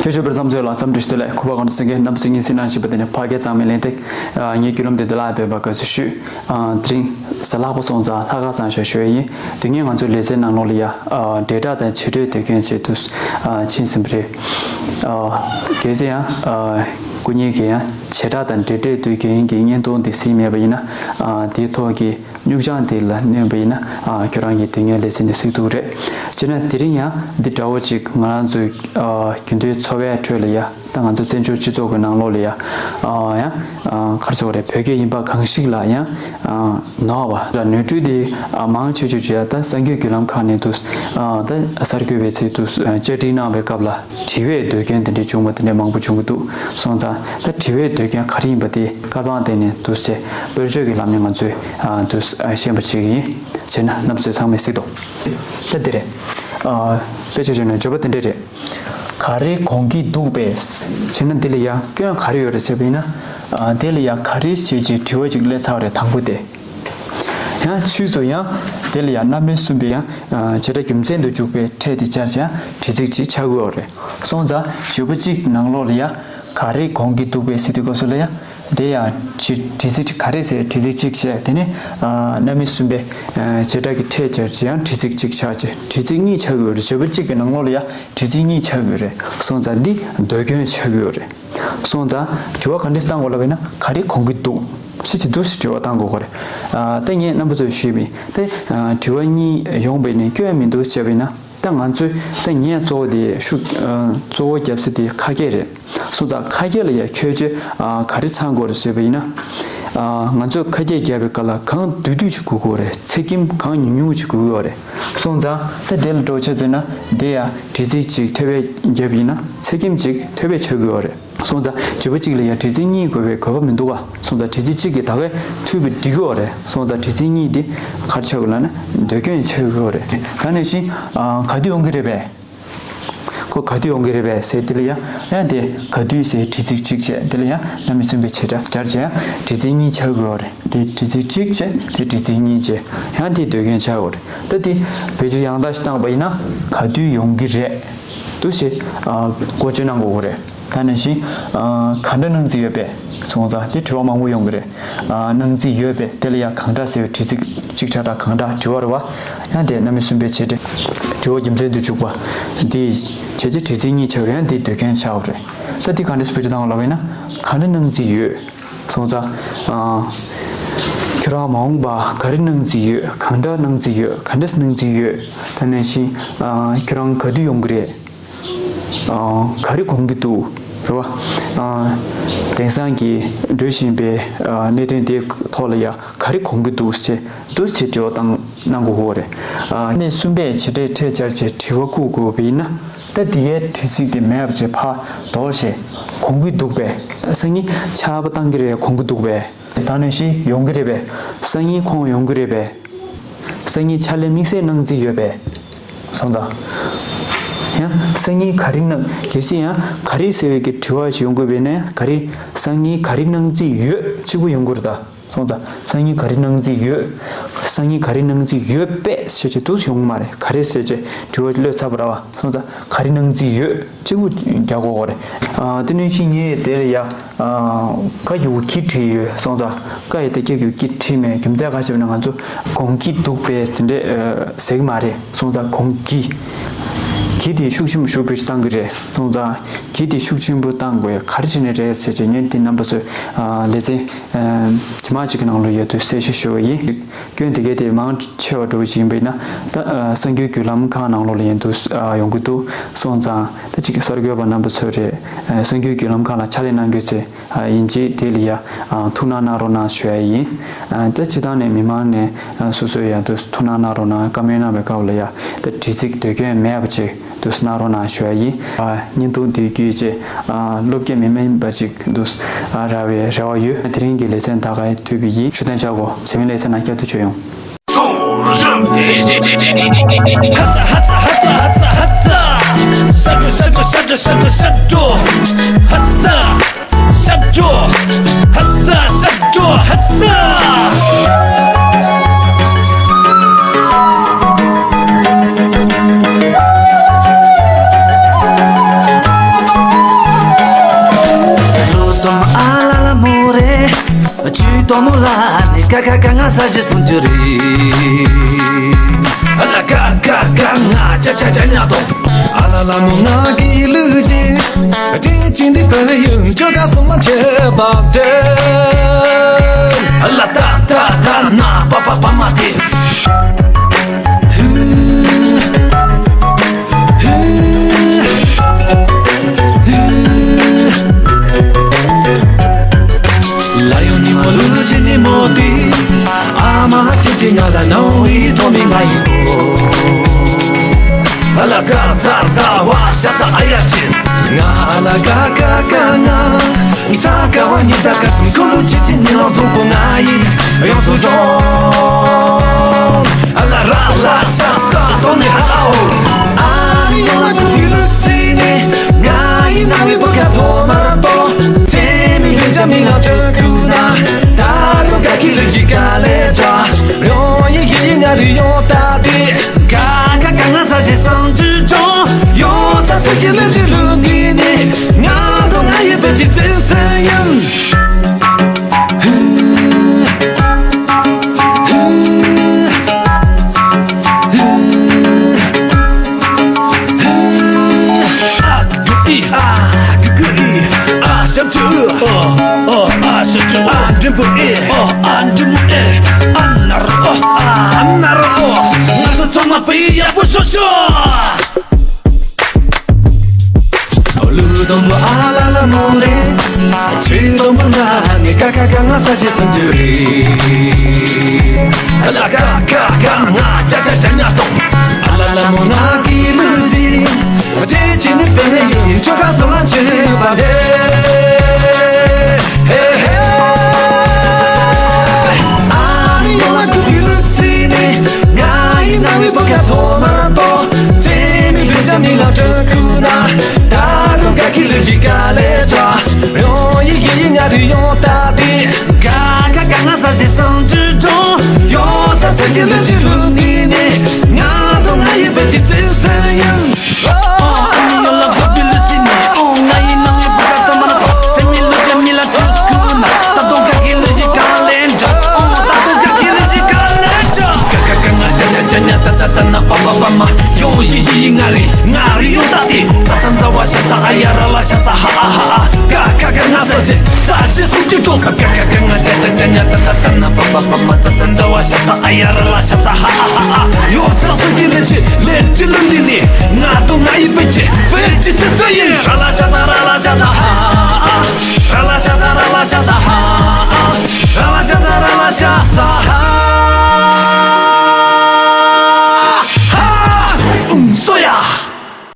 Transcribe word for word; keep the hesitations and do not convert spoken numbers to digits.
ཆོས་ཞུ་བར་འཚམས་ཚོས་ལ་འཚམས་འདྲི་ཞུ་དེ་ལས་ཁུ་པ་གང་དུ་སེང་གེ་རྣམ་སྲས་ངེས་སྲིད་གནང་བཞིན་པ་དེ་ནི་ཕ་སྐད་གཙང་མའི་གླེང་སྟེགས། ངའི་བརྒྱུད་ལམ་དེ་འདི་ལ་ཕེབས་པ་དགའ་བསུ་ཞུ། དེ་རིང་གཟའ་ལྷག་པ་སོང་ཙང་ལྷག་དཀར་བཟང་ཞེས་ཞུ་ཡ་ཡིན། དེ་སྔོན་ང་ཚོའི་ལེ་ཚན་ནང་ལོགས་ལ་ཡ། འབྲེལ་སྒྲ་དང་བྱེད་སྒྲའི་དུས་རྒྱུན་བྱེད་དུ་ཕྱིན་ཟིན་པ་རེད། གལ་སྲིད་ཡང་སྐུ་ཉིད་ཀྱིས་ཡང་བྱེད་སྒྲ་དང་འབྲེལ་སྒྲའི་དུས་རྒྱུན་གྱི་བརྙན་ཐུང་དེ་གཟིགས་མེད་པ་ཡིན་ན། དེའི་ཐོག་གི་སྨྱུག་བྱང་དེ་ལ་གནོན་པ་ཡིན་ན། ཁྱོད་རང་གི་དེ་སྔའི་ལེ་ཚན་དེ་གཟིགས་ཐུབ་རེད། བྱས་ན་དེ་རིང་ཡང་འདི་འདྲ་བོ་ཅིག་ང་རང་ཚོའི་རྒྱུན་མཐུད་འཚོ་བའི་ཁྲོད་ལ་ཡ། ད་ང་ཚོ་བཙན་བྱོལ་སྤྱི་ཚོགས་ཀྱི་ནང་ལོགས་ལ་ཡ། ཡང་ག་རེ་ཟེར་དགོས་རེད། བོད་སྐད་ཡིན་པ་གང་ཞིག་ལ་ཡང་ནོར་བ་ལ་ནོར་འཁྲུལ་དེ་མང་ཆེ་ཤོས་ཅིག་ཡ། ད་གསར་འགྱུར་བརྒྱུད་ལམ་ཁག་ནས་དུ། ད་གསར་འགོད་པའི་ཚིག་ཏུ་བཅར་འདྲི་གནང་བའི་སྐབས་ལ་དྲི་བའི་འདོད་མཁན་དེ་འདྲའི་བྱུང་བ་དེ་འདྲའི་མང་པོ་བྱུང་གི་འདུག་སོང་ཙང་ད་དྲི་བའི་འདོད་མཁན་ག་རེ་ཡིན་པ་དེ་སྐལ་བ་བརྟེན་ནས་དུ་ཟེར་དཔེར་བརྗོད་ཀྱི་ལམ་ནས་ང་ཚོས་དུ་ཤེས་པ་བྱེད་ཀྱི་ཡིན། བྱས་ན་རྣམ་ཚོས་ཚང་མས་གཟིགས་དང་། ད་འདི་རེད། དཔེ་ཆ་བརྗོད་ན་བརྗོད་པ་དེ་འདྲ་རེད། ག་རེ་གོན་གྱི་འདུག་པས། བྱས་ན་འདི་ལ་ཡང་སྐྱོན་ག་རེ་ཡོད་རེད་ཟེར་བ་ཡིན་ན། དེ་ལ་ཡང་ག་རེ་ཞེས་ཀྱི་དྲི་བ་ཅིག་སླེབས་ཚར་བ་རེད་དང་པོ་དེ། ཡང་ཕྱིས་སུ་ཡང་དེ་ལ་ཡང་རྣམ་དབྱེ་གསུམ་པའི་ཡང་བྱེད་སྒྲ་རྒྱུ་མཚན་དུ་འཇུག་པའི་ཕྲད་དེ་སྦྱར་བྱས་ཡང་དྲི་ཚིག་ཅིག་ཆགས་ཀྱི་ཡོད་རེད། སོང་ཙང་བརྗོད་པ་གཅིག་ནང་ལོགས་ལ་ཡང་ག་རེ་གོན་གྱི་འདུག་པས་ཟེར་དུས་སྐབས་སུ་ལ་ཡང་དེ་ཡང་དྲི་དྲི་ཚིག་ག་རེ་ཟེར་དྲི་ཚིག་གཅིག་བྱས། དེ་ནས་རྣམ་དབྱེ་གསུམ་པའི་བྱེད་སྒྲ་གི་ཕྲད་སྦྱར་བྱས་ཡང་དྲི་ཚིག་གཅིག་ཆགས་བྱས་དྲི་ཚིག་གཉིས་ཆགས་ཀྱི་ཡོད་རེད། བརྗོད་པ་གཅིག་གི་ནང་ལོགས་ལ་ཡང་དྲི་ཚིག་གཉིས་ཆགས་ཀྱི་ཡོད་རེད། སོང་ཙང་འདི་འདོད་སྐྱོན་ཆགས་ཀྱི་ཡོད་རེད། སོང་ཙང་དྲི་བ་ག་འདྲས་བཏང་དགོས་ལབ་པ་ཡིན་ན། ག་རེ་གོན་གྱི་འདུག་ཟེར་གྱི་འདུག་ཟེར་དྲི་བ་བཏང་དགོས་ཀྱི་རེད། ད་ངས་རྣམ་པ་ཚོར་ཞུས་པ་ཡིན། ད་དྲི་བ་གཉིས་ཡོང་བ་ཡིན་ན་སྐྱོན་མི་འདུག་བྱས་པ་ཡིན་ན། ད་ང་ཚོས་ད་ངས་གཙོ་བོ་དེ་ཤུགས་གཙོ་བོ་བརྒྱབ་ས་དེ་ཁ་སྐད་རེད། སོང་ཙང་ཁ་སྐད་ལ་ཡ་ཁྱོད་ཚོས་ག་རེ་ཚང་དགོས་རེད་ཟེར་བ་ཡིན་ན། ང་ཚོས་ཁ་སྐད་བརྒྱབ་པའི་སྐབས་ལ་གང་བསྡུས་བསྡུས་ཅིག་དགོས་ཀྱི་ཡོད་རེད། ཚེག་ཁྱིམ་གང་ཉུང་ཉུང་ཅིག་དགོས་ཀྱི་ཡོད་རེད། སོང་ཙང་ད་དེ་ལ་འགྲོ་ཆ་ཟེར་ན་དེ་ཡ་དྲི་ཚིག་ཅིག་ཐོལ་པ་བརྒྱབ་ཡིན་ན་ཚེག་ཁྱིམ་ཅིག་ཐོལ་པ་ཆགས་ཀྱི་ཡོད་རེད། སོང་ཙང་བརྗོད་པ་གཅིག་ལ་ཡ་དྲི་ཚིག་གཉིས་དགོས་པའི་དགོས་པ་མི་འདུག་ག་སོང་ཙང་དྲི་ཚིག་གཅིག་གིས་ད་གས་འཐུས་པ་འགྲིག་གི་ཡོད་རེད། སོང་ཙང་དྲི་ཚིག་གཉིས་དེ་ག་རེ་ཆགས་ཀྱི་ལབ་ན་འདོད་སྐྱོན་ཆགས་ཀྱི་ཡོད་རེད། ད་ནང་བཞིན་ག་དུས་ཡོང་གི་རེད་པས། ཁོ་ག་དུས་ཡོང་གི་རེད་པས་ཟེར་དེ་ལ་ཡང་ཡང་དེ་ག་དུས་ཟེར་དྲི་ཚིག་གཅིག་བྱས། དེ་ལ་ཡང་རྣམ་དབྱེ་གསུམ་པའི་བྱེད་སྒྲ་སྦྱར་བྱས་ཡང་དྲི་ཚིག་གཉིས་ཆགས་ཀྱི་ཡོད་རེད། དེ་དྲི་ཚིག་གཅིག་བྱས་དེ་དྲི་ཚིག་གཉིས་བྱས་ཡང་དེ་འདོད་སྐྱོན་ཆགས་ཡོད་རེད། ད་དེ་བེད་སྤྱོད་ཡང་དག་ཞིག་བཏང་པ་ཡིན་ན་ག་དུས་ཡོང་གི་རེད་འདུག་ཞེས་བཀོལ་སྤྱོད་གནང་དགོས་ཀྱི་རེད། ད་ནང་བཞིན་གང་འདྲ་གནང་རྩིས་ཡོད་པས་སོང་ཙང་དེ་དྲི་བ་མང་པོ་ཡོང་གི་རེད། གནང་རྩིས་ཡོད་པས་དེ་ལ་ཡང་གང་འདྲ་ཟེར་བའི་དྲི་ཚིག་གཅིག་ཆ་འདྲ་གང་འདྲ་དྲི་བ་རེད་བ། ཡང་དེ་རྣམ་དབྱེ་གསུམ་པའི་བྱེད་སྒྲ་དྲི་བ་རྒྱུ་མཚན་དུ་འཇུག་པ་འདི་བྱས་རྗེས་དྲི་ཚིག་གཉིས་ཆགས་རེད། ཡང་འདི་འདོད་མཁན་ཆགས་རེད། ད་འདི་གང་འདྲ་བེད་སྤྱོད་བཏང་བ་ལབ་པ་ཡིན་ན་གང་འདྲ་གནང་རྩིས་ཡོད་སོང་ཙང་ཁྱོད་རང་མ་འོངས་པ་ག་རེ་གནང་རྩིས་ཡོད། གང་འདྲ་གནང་རྩིས་ཡོད། ག་འདྲ་གནང་རྩིས་ཡོད། ད་ནང་བཞིན་ཁྱོད་རང་ག་དུས་ཡོང་གི་རེད། ག་རེ་གོན་གྱི་འདུག་རེད་བ། དེང་སང་གི་འགྲོ་བཞིན་པའི་གནད་དོན་དེའི་ཐོག་ལ་ཡ་ག་རེ་གོན་གྱི་འདུག་ཅེས་འདུག་ཅེས་དྲི་བ་བཏང་གནང་དགོས་ཀྱི་རེད། གནས་གསུམ་པའི་བྱེད་སྒྲའི་ཕྲད་སྦྱར་བྱས་དྲི་བ་བཀོད་དགོས་པ་ཡིན་ན། ད་འདི་གའི་དྲི་ཚིག་དེ་མེད་པ་བྱས་ཕར་དོར་བྱས་གོན་གྱི་འདུག་པས། སང་ཉིན་ཆར་པ་བཏང་གི་རེད། གོན་གྱི་འདུག་པས། ད་ནང་བཞིན་ཡོང་གི་རེད་པས། སང་ཉིན་ཁོང་ཡོང་གི་རེད་པས། སང་ཉིན་ཕྱག་ལས་དམིགས་བསལ་གནང་རྩིས་ཡོད་པས། སོང་ཙང་། ཡང་སང་ཉིན་ག་རེ་གནང་། གལ་སྲིད་ཡང་ག་རེ་ཟེར་བའི་གི་དྲི་བ་ཞིག་ཡོང་དགོས་པས་ན་ག་རེ། སང་ཉིན་ག་རེ་གནང་རྩིས་ཡོད་གཅིག་པུ་ཡོང་དགོས་རེད་ད། སོང་ཙང་སང་ཉིན་ག་རེ་གནང་རྩིས་ཡོད། སང་ཉིན་ག་རེ་གནང་རྩིས་ཡོད་པས་ཞེས་བྱས་འདུག་ཡོང་མ་རེད། ག་རེ་ཟེར་བྱས་དྲི་བ་བློས་ཚར་བ་རེད་བ། སོང་ཙང་ག་རེ་གནང་རྩིས་ཡོད་གཅིག་པུ་རྒྱག་དགོས་ཀྱི་རེད། དེ་ནང་བཞིན་ངས་དེ་ལ་ཡ། ཀ་གི་གུ་གི་བྲིས་ཡོད་སོང་ཙང་། ཀ་ཡི་དེ་ཀ་གི་གུ་གི་བྲིས་མེད། རྒྱུ་མཚན་ག་རེ་ཞེ་ན་ང་ཚོ་གོན་གྱི་འདུག་པས་དེ་འདྲས་ཟེར་གྱི་མ་རེད། སོང་ཙང་གོན་གྱི། གྱི་དེ་ཤུགས་ཆེན་པོ་ཞེ་པོ་ཅིག་བཏང་གི་རེད། སོང་ཙང་གྱི་དེ་ཤུགས་ཆེན་པོ་བཏང་དགོས་ག་རེ་བྱས་ནས་རེད་ཟེར་བྱས་ངས་འདི་རྣམ་པ་ཚོའི་ལེ་ཚན་ཇི་མ་ཅིག་གི་ནང་ལ་ཡོད་དུས་གསལ་བཤད་ཞུ་བ་ཡིན། སྐྱོན་དེ་གའི་དེ་མང་ཆེ་བ་འགྲོ་བཞིན་པ་ཡིན་ན། ད་གསར་འགྱུར་བརྒྱུད་ལམ་ཁག་ནང་ལོགས་ལ་ཡིན་དུས་ཡོང་གི་འདུག་སོང་ཙང་ད་ཅིག་གསར་འགོད་པ་རྣམ་པ་ཚོ་རེད། གསར་འགྱུར་བརྒྱུད་ལམ་ཁག་ལ་ཕྱག་ལས་གནང་རྒྱུ་ཚེ་ཡིན་གཅིག་དེ་ལ་ཡ་ཐུགས་སྣང་གནང་རོགས་གནང་ཞུ་ཡ་ཡིན། ད་སྤྱི་བཏང་ནས་མི་མང་ནས་སོ་སོའི་ཡ་དུ་ཐུགས་སྣང་གནང་རོགས་གནང་། བཀའ་མོལ་གནང་བའི་སྐབས་ལ་ཡ་ད་དྲི་ཚིག་འདོད་སྐྱོན་མེད་པ་ཅིག་དུ་གནང་རོགས་གནང་ཞུ་ཡ་ཡིན། བརྙན་ཐུང་འདི་བརྒྱུད་བྱས་སློབ་དགེ་མི་དམན་པ་ཅིག་དུ་རག་པའི་རེ་བ་ཡོད། དེ་རིང་གི་ལེ་ཚན་ད་ག་ཡ་མཐུད་པ་ཡིན། ཞུ་དོན་ཆ་གོ་ཚེ་མིན་ལེ་ཚན་ནང་བསྐྱར་དུ་བྱོན་ཡོང་། ས་གཞི་སུམ་ཅུ་རེད། ཨ་ལ་ག་ག་ག་ང་ཅ་ཅ་ཅ་ཉ་དོ། ཨ་ལ་ལ་མོ་ང་གི་ལུག་ཅིག་ཅིག་ཅིག་འདི་པའི་ཡུན་ཅོ་ག་སོང་ལ་ཆེ་བབ་དེ། ཨ་ལ་ད་ད་ད་ན་པ་པ་པ་མ་དེ། ལ་ཡོང་ཉི་མ་ལུ་ཅི་ནི་མོ་དེ། ཨ་མ་ཅི་ཅི་ང་ལ་ནོ་ཡི་ཐོ་མི་ང་ཡི་གོ། ཨ་ལ་ཙ་ཙ་ཙ་བ་ཤ་ས་ཨ་ཡ་ཅི། ང་ཨ་ལ་ག་ག་ག་ང་། ས་ག་བ་ཉི་ད་ག་སུམ་ཀུ་ལུ་ཅི་ཅི་ཉི་ལོ་ཚོང་པོ་ང་ཡི་ཡོང་སུ་ཅོང་། ཨ་ལ་ར་ལ་ཤ་ས་ཐོ་ནི་ཧ་ཨོ། ཨ་མི་ཡོང་ལ་ཀུ་པི་ལུག་ཅི་ནི། ང་ཡི་ན་བི་པོ་ཀ་ཐོ་མ་ཏོ། ཚེ་མི་ལུ་ཅ་མི་ལ་ཅོ་ཀུ་ན། ད་རུ་ག་གི་ལུ་ཅི་ག་ལེ་ཅ། ཡོ་ཡི་ཡི་ང་རི་ཡོ་ད་དི། ག་ག་ག་ང་ས་ཞི་སང་ཅི་ཅོ། ཡོ་ས་ས་ཞི་ལུ་ཅི་ལུ་ནི་ནི། ང་དོ་ང་ཡི་པེ་ཅི་སི་སི་ཡང་། ཨ་གུ་ཨི། ཨ་གུ་གུ་ཨི། ཨ་ཞབས་ཀྱུ་ཨུ། ཨ་ཨ་ཨ་ཞབས་ཀྱུ་ཨ། འགྲེང་བུ་ཨི། ཨ་ཨ་འགྲེང་བུ་ཨི། ཨ་ན་རོ་ཨ། ཨ་ན་རོ་ཨ། ང་ཚོ་ཚང་མ་པི་ཡག་པོ་ཤོག་ཤོག་ལུ་དོམ་བུ་ཨ་ལ་ལ་མོ་རེ། ཆུ་དོམ་བུ་ང་ནི་ཀ་ཀ་ཀ་ང་ས་ཞི་སུམ་ཅུ་རེ། ཨ་ལ་ཀ་ཀ་ཀ་ང་ཅ་ཅ་ཅ་ཉ་དོ། ཨ་ལ་ལ་མོ་ང་གི་ལུག་ཅིག་ཅི་ཅི་ནི་པེ་ནེ་ཡིན་ཅོ་ག་སོང་ལ་ཅི་པ་ལེ། ཧེ་ཧེ། ཨ་མི་ཡོང་ལ་ཀུ་པི་ལུག་ཅི་ནི། ང་ཡི་ན་བི་པོ་ཀ་ཐོ་མ་ཏོ། ཚེ་མི་ལུ་ཅ་མི་ལ་ཅོ་ཀུ་ན། ད་རུ་ག་གི་ལུ་ཅི་ག་ལེ་ཅ། ཡོ་ཡི་ཡི་ཡི་ང་རི་ཡོ་ད་དི། ག་ག་ག་ང་ས་ཞི་སང་ཅི་ཅོ། ཡོ་ས་ས་ཞི་ལུ་ཅི་ལུ་ནི་ནི། ང་དོ་ང་ཡི་པེ་ཅི་སི་སི་ཡང་། ཨ་མི་ཡོ་ལ་ཧ་པི་ལུ་ཅི་ནི། ཨོ་ང་ཡི་ནང་ཡི་པ་ག་ཏ་མ་ན་པ། ཚེ་མི་ལུ་ཅ་མི་ལ་ཅོ་ཀུ་ན། ད་དོ་ག་གི་ལུ་ཅི་ག་ལེ་ཅ། ཨོ་ད་དོ་ག་གི་ལུ་ཅི་ག་ལེ་ཅ། ཀ་ཀ་ཀ་ང་ཅ་ཅ་ཅ་ཉ་ད་ད་ད་ན་པ་པ་པ་མ། ཡོ་ཡི་ཡི་ང་རི་ང་རི་ཡོ་ད་དི། ཙ་ཙ་ཙ་བ་ཤ་ས་ཨ་ཡ་ར་ལ་ཤ་ས་ཧ་ཨ་ཧ་ཨ། ཀ་ཀ་ཀ་ང་ས་ཞི་ས་ཞི་སུམ་ཅུ་ཅོ། ཀ་ཀ་ཀ་ཀ་ང་ཅ་ཅ་ཅ་ཉ་ད་ད་ད་ན་པ་པ་པ་མ། ཙ་ཙ་ཙ་བ་ཤ་ས་ཨ་ཡ་ར་ལ་ཤ་ས་ཧ་ཨ་ཧ་ཨ། ཡོ་ས་ས་ཞི་ལེ་ཅི་ལེ་ཅི་ལུ་ནི་ནི། ང་དོ་ང་ཡི་པེ་ཅི་པེ་ཅི་སི་སི་ཡིན། ར་ལ་ཤ་ས་ར་ལ་ཤ་ས་ཧ་ཨ་ཨ། ར་ལ་ཤ་ས་ར་ལ་ཤ་ས་ཧ་